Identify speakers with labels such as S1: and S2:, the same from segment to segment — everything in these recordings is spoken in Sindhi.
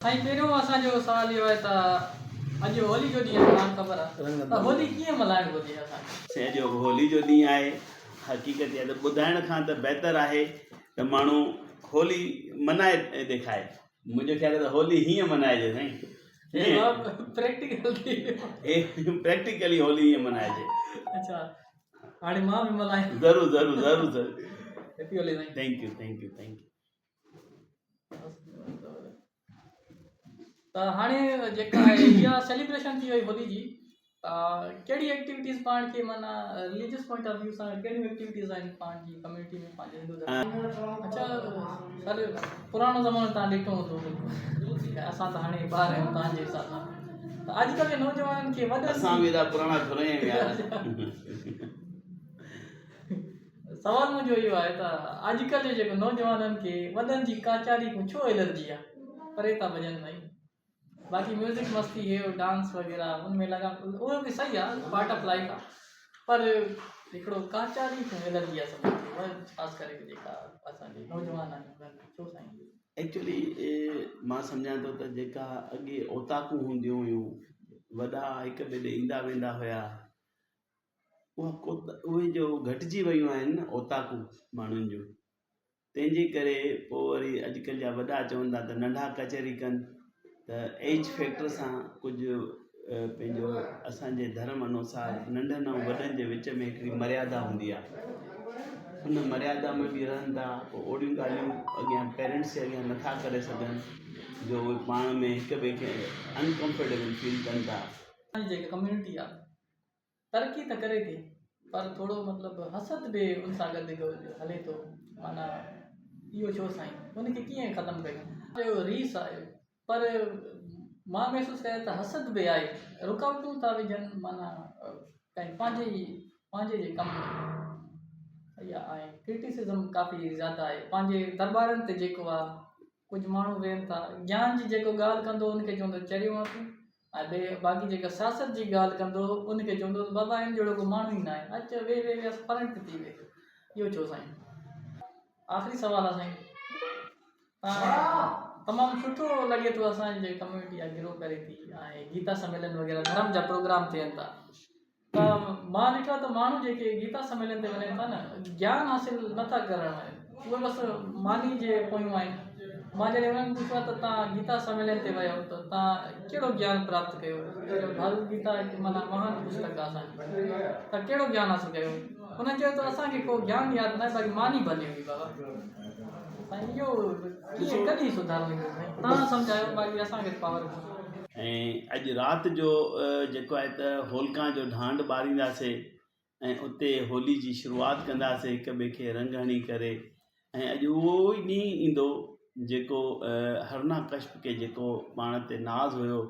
S1: سائين پهريون اسان جو سوال اهو آهي ته اڄ هولي جو ڏينهن آهي توهان کي خبر آهي ته هولي ڪيئن ملهائڻ گهرجي اسان کي.
S2: سائين اڄ هولي جو ڏينهن آهي حقيقت اها ته ٻڌائڻ کان ته بهتر آهي ته ماڻهو هولي منائي ڏيکائي منهنجو خيال آهي ته هولي هيئن منائجي سائين
S1: پريڪٽيڪل ٿي
S2: ويو پريڪٽيڪلي هولي هيئن منائجي
S1: اڇا هاڻي مان به ملهايان
S2: ضرور ضرور ضرور ضرور
S1: هيپي هولي سائين
S2: thank you thank you thank you
S1: ته هاڻي جيڪا آهي اها سيليبريشن ٿي وئي هولي جي ته ڪهڙي ايڪٽيوٽيز پاڻ کي معنيٰ رليجس پوائنٽ آف ويو سان ڪهڙيون ايڪٽيوٽيز آهن پاڻ جي ڪميونٽي ۾ پنهنجي هندو ڌرم اچھا سر پراڻو زمانو تان ڏٺو هوندو بلڪل اسان ته هاڻي ٻار آهيون تان جي حساب سان ته اڄڪلهه جي نوجوانن کي وڏن
S2: اسان به ايڏا پراڻا ٿوري آهيون يار
S1: سوال منهنجو اهو آهي ته اڄڪلهه جي جيڪو نوجوانن کي وڏن جي ڪاچاري کان ڇو الرجي آهي پري ٿا ڀڄن سائين باقي ميوزڪ مستي هي هو ڊانس وغيره ان ۾ لڳا اهو به صحيح آهي پارٽ آف لائف آهي پر هڪڙو ڪاچاري کان الرجي آهي سڀني کي خاص ڪري جيڪا اسان جي نوجوان آهن انهن کي ڇو سائين
S2: ايڪچولي مان سمجهان ٿو ته جيڪا اڳي اوطاقون هونديون هيون وڏا هڪ ٻئي ڏي ايندا ويندا هيا اها ڪوتا اهي جو گهٽجي ويون آهن نه اوطاقون ماڻهن جون تنهن جي ڪري پوء وري اڄڪلهه جا وڏا چون ٿا ته ننڍا ڪچهري ڪن ته ايج فيڪٽر سان ڪجهه پنهنجو اسانجي ڌرم انوسار ننڍن ۽ وڏن جي وچ ۾ هڪڙي مريادا هوندي آهي ان مريادا ۾ به رهن ٿا پوء اهڙيون ڳالهيون اڳيان پيرنٽس جي اڳيان نٿا ڪري سگهن جو اهي پاڻ ۾ هڪ ٻئي کي انڪمفرٽيبل فيل ڪن ٿا.
S1: اسان جي جيڪا ڪميونٽي آهي ترقي ته ڪري ٿي پر ٿورو مطلب حسد به ان سان گڏ هلي ٿو معنيٰ اهو ڇو سائين ان کي ڪيئن ختم ڪيون اهو ريس آهي پر مان محسوس ڪيو ته حسد به آهي رڪاوٽون ٿا وجهن معنيٰ ڪنهن پنهنجي ئي پنهنجي جي ڪم ۾ اها آهي ڪرٽيسزم ڪافي زياده آهي پنهنجي درٻارن تي جيڪو آهي ڪجهه ماڻهو ويهن ٿا گيان جي جيڪو ڳالهه ڪندو ان کي چوندو چريو آهين تون ۽ ٻي باقي جيڪا سياست جي ڳالهه ڪندو ان کي چوندو ته بابا هن جهڙو ڪو ماڻهو ئي ناهي اچ ويهه ويهه ويهه فرنٽ ٿي ويهه اهو ڇو سائين آخري سوال آ سائين تان تمام سٺو لڳي ٿو اسان جي ڪميونٽي آ گرو ڪري ٿي ۽ گيتا سميلن وغيره ڌرم جا پروگرام ٿين ٿا ته مان ڏٺو آهي ته ماڻهو جيڪي گيتا سميلن تي وڃن ٿا نه گيان حاصل نه ٿا ڪرڻ وڃن اهي بس ماني جي پويون آهن مان جڏهن انهن کي پڇيو آهي ته تان گيتا سميلن تي ويو ته تان ڪهڙو گيان پراپت ڪيو ڀاڳوت گيتا هڪ معنيٰ مهان پستڪ آهي اسان جي تان ڪهڙو گيان حاصل ڪيو انهن چيو ته اسان کي ڪو گيان ياد نه آهي باقي ماني ڀلي هئي بابا سائين اهو ڪيئن ڪڏهن سڌارو ايندو سائين تان سمجهايو باقي اسان کي پاور ڪونهي.
S2: ۽ اڄ رات جو جيڪو آهي ته هولڪان جو ڍانڍ ٻارينداسي ۽ اتي هولي جي شروعات ڪنداسي هڪ ٻئي کي رنگ هڻي ڪري ۽ اڄ اهو ئي ڏينهن ايندو جيڪو هرنا ڪشپ کي جيڪو پاڻ تي ناز هيو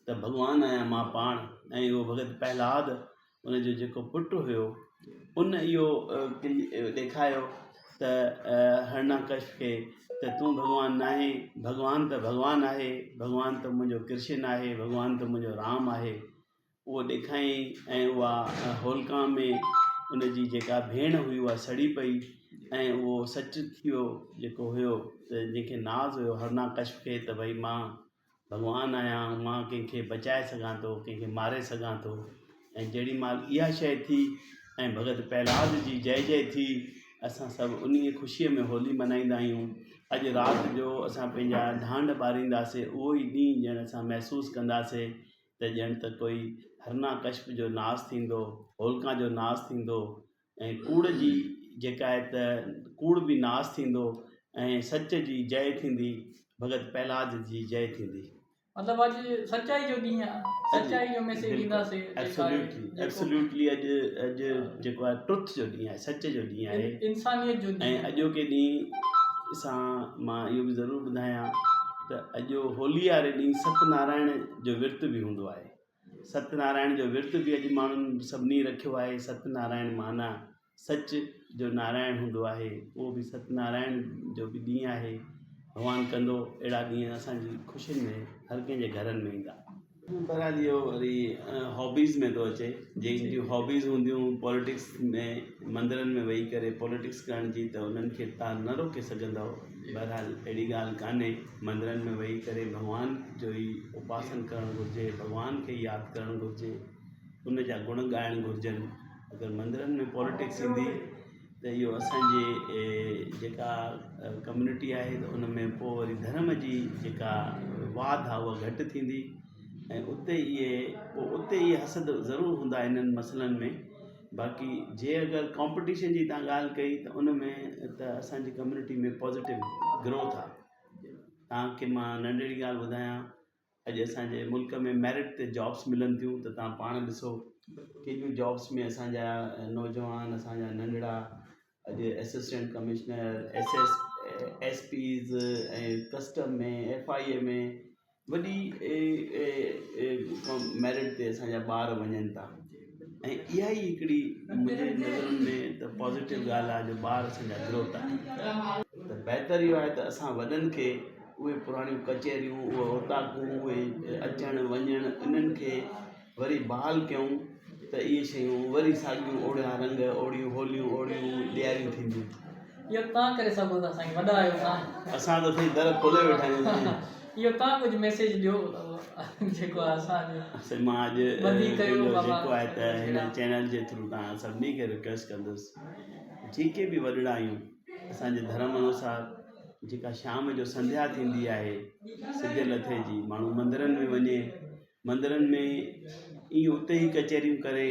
S2: ته ڀڳوان آهيان مان پاڻ ۽ اهو ڀڳت پهلاد ان جو جيڪو پٽ هيو ان اهو ڏيکايو ته هرناڪش کي ته تون ڀڳوان ناهين ڀڳوان ته ڀڳوان آهي ڀڳوان ته منهنجو ڪرشن آهي ڀڳوان ته منهنجو رام آهي اهو ڏيکايائين ۽ اها هولڪا ۾ ان جي جيڪا ڀيڻ هئي اها سڙي پئي ۽ اهو سچ ٿي ويو جيڪو هيو ته جنهن کي ناز هيو هرناڪش کي ته ڀئي مان ڀڳوان آهيان مان ڪنهن کي بچائي سگهان ٿو ڪنهن کي ماري سگهان ٿو ۽ جهڙي مهل اها شيء ٿي ۽ ڀڳت پهلاد جي جئي جئي ٿي اسان سڀ انهيء خوشيء ۾ هولي ملهائيندا آهيون اڄ رات جو اسان پنهنجا ڍانڍ ٻارينداسي اهو ئي ڏينهن ڄڻ اسان محسوس ڪنداسي ته ڄڻ ته ڪوئي هرنا ڪشپ جو ناس ٿيندو هولڪا جو ناس ٿيندو ۽ ڪوڙ جي جيڪا آهي ته ڪوڙ به ناس ٿيندو ۽ سچ جي جئي ٿيندي ڀڳت پهلاد جي جئي ٿيندي.
S1: مطلب اڄ سچائي جو ڏينهن آهي سچائي جو ميسيج ڏينداسي
S2: ايبسوليوٽلي ايبسوليوٽلي اڄ اڄ جيڪو آهي ٽروٿ جو ڏينهن آهي سچ جو ڏينهن آهي
S1: انسانيت جو
S2: ۽ اڄوڪي ڏينهن سان مان اهو به ضرور ٻڌايان ته اڄ هولي واري ڏينهن ست نارائڻ جو ورت به هوندو آهي ست نارائڻ جو ورت به اڄ ماڻهن سڀني رکيو آهي ست نارائڻ معنيٰ سچ جو نارائڻ هوندو آهي اهو به ست نارائڻ جو به ڏينهن آهي ڀڳوان ڪندو اهڙا ڏينهن اسان جي خوشين ۾ هر ڪنهن جي گهرن ۾ ايندا. بهرحال اهو وري هابيز ۾ ٿو اچي جنهن جون هابيز هونديون پاليٽڪس ۾ مندرن ۾ ويهي ڪري پاليٽڪس ڪرڻ جي ته انهن کي توهان نه روڪي سگهندؤ. بهرحال اهڙي ڳالهه ڪانهي مندرن ۾ ويهي ڪري ڀڳوان جو ئي اپاسن ڪرڻ گهرجي ڀڳوان کي ياد ڪرڻ گهرجي ان جا گڻ ڳائڻ گهرجن اگر مندرن ۾ پاليٽڪس ايندي ته اهو اسانجي جيڪا ڪميونٽي آهي ته ان ۾ پوء وري ڌرم جي جيڪا واڌ آهي اها گهٽ ٿيندي ۽ اتي اهي پوء اتي اهي حسد ضرور هوندا انهن مسئلن ۾ باقي جي اگر ڪامپيٽيشن جي تان ڳالهه ڪئي ته ان ۾ ته اسانجي ڪميونٽي ۾ پازيٽو گروٿ آهي تانکي مان ننڍڙي ڳالهه ٻڌايان اڄ اسانجي ملڪ ۾ ميرٽ تي جابس ملن ٿيون ته تان پاڻ ڏسو ڪيڏيون جابس ۾ اسانجا نوجوان اسانجا ننڍڙا اڄ assistant commissioner S S S Ps ۽ custom ۾ F I A ۾ وڏي ميرٽ تي اسان جا ٻار وڃن ٿا ۽ اها ئي هڪڙي منهنجي نظرن ۾ ته پازيٽو ڳالهه آهي جو ٻار اسان جا گرو ٿا ٿين ته بهتر اهو آهي ته اسان وڏن کي اهي پراڻيون ڪچهريون اهي اوطاقون اهي اچڻ وڃڻ انهن کي وري بحال ڪيون ته اهي شيون وري ساڳيون اوڙيا رنگ اوڙيون هوليون اوڙيون ڏياريون ٿينديون.
S1: اهو توهان ڪري سگهو ٿا سائين وڏا آهيو توهان.
S2: اسان ته سائين در کولي ويٺا آهيون سائين.
S1: اهو توهان ڪجهه ميسيج ڏيو جيڪو آهي اسان جو.
S2: سائين مان اڄ
S1: ٻڌي ڪيو
S2: پنهنجو
S1: بابا
S2: جيڪو آهي ته هن چينل جي ٿرو توهان سڀني کي رڪويسٽ ڪندس جيڪي به وڏڙا آهيون اسان جي ڌرم انوسار جيڪا شام جو سنڌيا ٿيندي آهي سج لٿي جي ماڻهو مندرن ۾ وڃي مندرن ۾ ائين اتي ئي ڪچهريون ڪري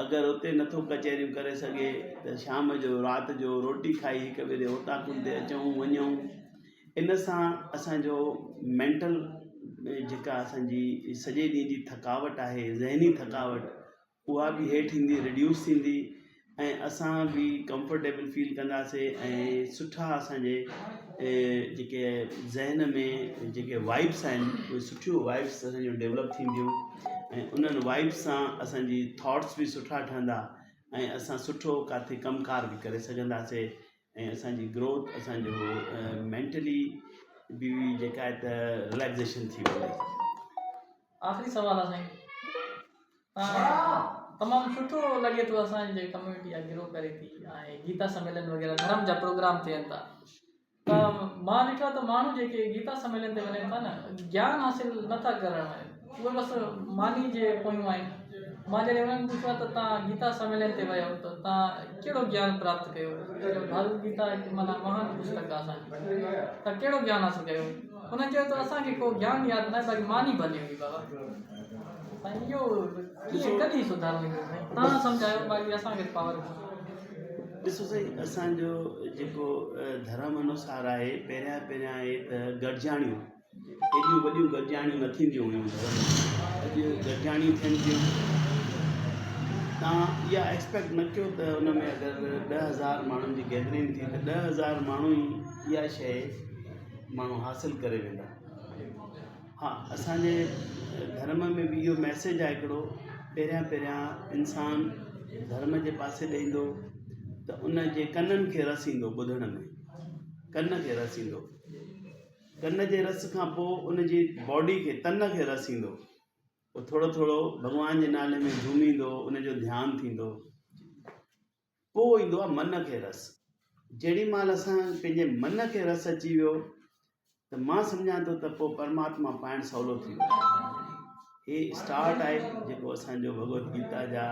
S2: اگر اتي نٿو ڪچهريون ڪري سگهي ته شام جو رات جو روٽي کائي هڪ ٻئي جي اوطاقن تي اچون وڃون ان سان اسانجو مينٽل جيڪا اسانجي سڄي ڏينهن جي ٿڪاوٽ آهي ذهني ٿڪاوٽ اها به هيٺ ايندي ريڊيوس ٿيندي ۽ اسان به ڪمفرٽيبل فيل ڪنداسي ۽ سٺا اسانجي جيڪي ذهن ۾ جيڪي وائبس آهن اهي سٺيون وائبس اسانجون ڊيولپ ٿينديون ۽ انهن وائبس سان اسانجي ٿاٽس به سٺا ٺهندا ۽ اسان سٺو ڪاٿي ڪم ڪار به ڪري سگهنداسي ۽ اسانجي گروٿ اسانجو مينٽلي به جيڪا آهي ته رليڪزيشن ٿي ويندي.
S1: آخري سوال آ سائين تمام سٺو لڳي ٿو اسان جي ڪميونٽي آ گرو ڪري ٿي ۽ گيتا سميلن وغيره ڌرم جا پروگرام ٿين ٿا ته مان ڏٺو ته ماڻهو جيڪي گيتا سميلن تي وڃن ٿا نه گيان حاصل نٿا ڪرڻ اهي بس ماني جي پويون آهن مان جڏهن انهن پڇيو ته تان گيتا سميلن تي ويو ته تان ڪهڙو گيان پراپت ڪيو ڀاڳوت گيتا هڪ معنيٰ مهان پستڪ آ اسان جي ته ڪهڙو گيان حاصل ڪيو انهن چيو ته اسان کي ڪو گيان ياد ناهي باقي ماني ڀلي هئي بابا. سائين اهو ڪيئن ڪڏهن سڌارو ايندو سائين توهان سمجهايو باقي اسان کي پاور ڪونهي.
S2: ڏسو سائين اسان جو جيڪو ڌرم انوسار آهي پهريان پهريان آهي ته گڏجاڻيون ايڏيون وڏيون گڏجاڻيون نه ٿينديون هيون گهر ۾ اڄ گڏجاڻيون ٿين ٿيون تان اها ايڪسپيڪٽ نه ڪيو ته ان ۾ اگر 10,000 ماڻهن جي گيدرنگ ٿي ته 10,000 ماڻهو ئي اها شيء ماڻهو حاصل ڪري ويندا. ها اسان جي ڌرم ۾ به اهو ميسيج آهي هڪڙو پهريان پهريان انسان ڌرم جي پاسي ڏي ايندو ته ان جي ڪنن کي رس ايندو ٻڌڻ ۾ ڪن کي رس ايندو ڪن جي رس کان پوء ان جي باڊي کي تن کي رس ايندو پوء ٿورو ٿورو ڀڳوان جي نالي ۾ جهوميندو ان جو ڌيان ٿيندو پوء ايندو آهي من کي رس. جيڏي مهل اسان پنهنجي من کي رس اچي ويو ته مان سمجهان ٿو ته پوء پرماتما پائڻ سولو ٿي ويو. هي اسٽارٽ آهي جيڪو اسان جو ڀڳوت گيتا جا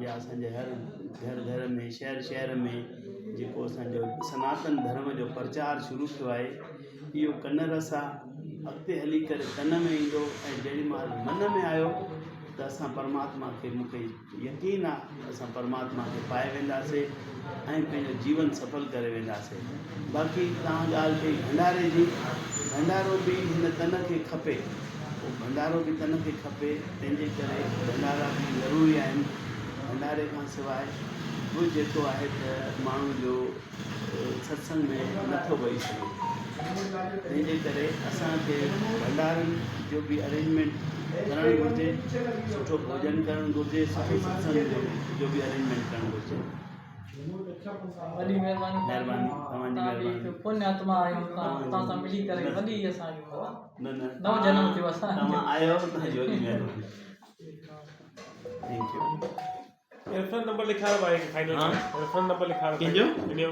S2: يا اسان جي هر گهر گهر ۾ شهر شهر ۾ جيڪو اسان جو سناتن ڌرم جو پرچار شروع ٿيو آهي اهو ڪن رس آهي اڳتي هلي ڪري تن ۾ ايندو ۽ جيڏي مهل من ۾ آيو ته اسان پرماتما کي مون کي يقين آ ته اسان پرماتما کي پائي وينداسي ۽ پنهنجو جيون سڦل ڪري وينداسي. باقي توهان ڳالهه ڪئي ڀنڊاري جي، ڀنڊارو به هن تن کي کپي، اهو ڀنڊارو به تن کي کپي، تنهن جي ڪري ڀنڊارا به ضروري آهن، ڀنڊاري کان سواء به جيڪو آهي ته ماڻهو جو ستسنگ ۾ نٿو ويهي سگهي تنهن جي ڪري اسان کي ڀنڊارن جو به ارينجمينٽ ڪرڻ گهرجي سٺو ڀوڄن ڪرڻ گهرجي سٺي ستسنگ جو به ارينجمينٽ ڪرڻ گهرجي.
S1: وڏي مهرباني
S2: مهرباني توهان جي
S1: توهان به
S2: مهرباني
S1: هڪ پڃ آتما آهيو توهان سان ملي ڪري وڏي اسان کي
S2: نه نه
S1: نئون جنم ٿيو اسان جو
S2: توهان آيو توهان جي وڏي مهرباني thank you
S3: reference number لکايو ڀائي فائنل
S2: ها
S3: ريفرنس نمبر لکايو
S2: ڪنهن جو؟
S3: ڪنهن جو؟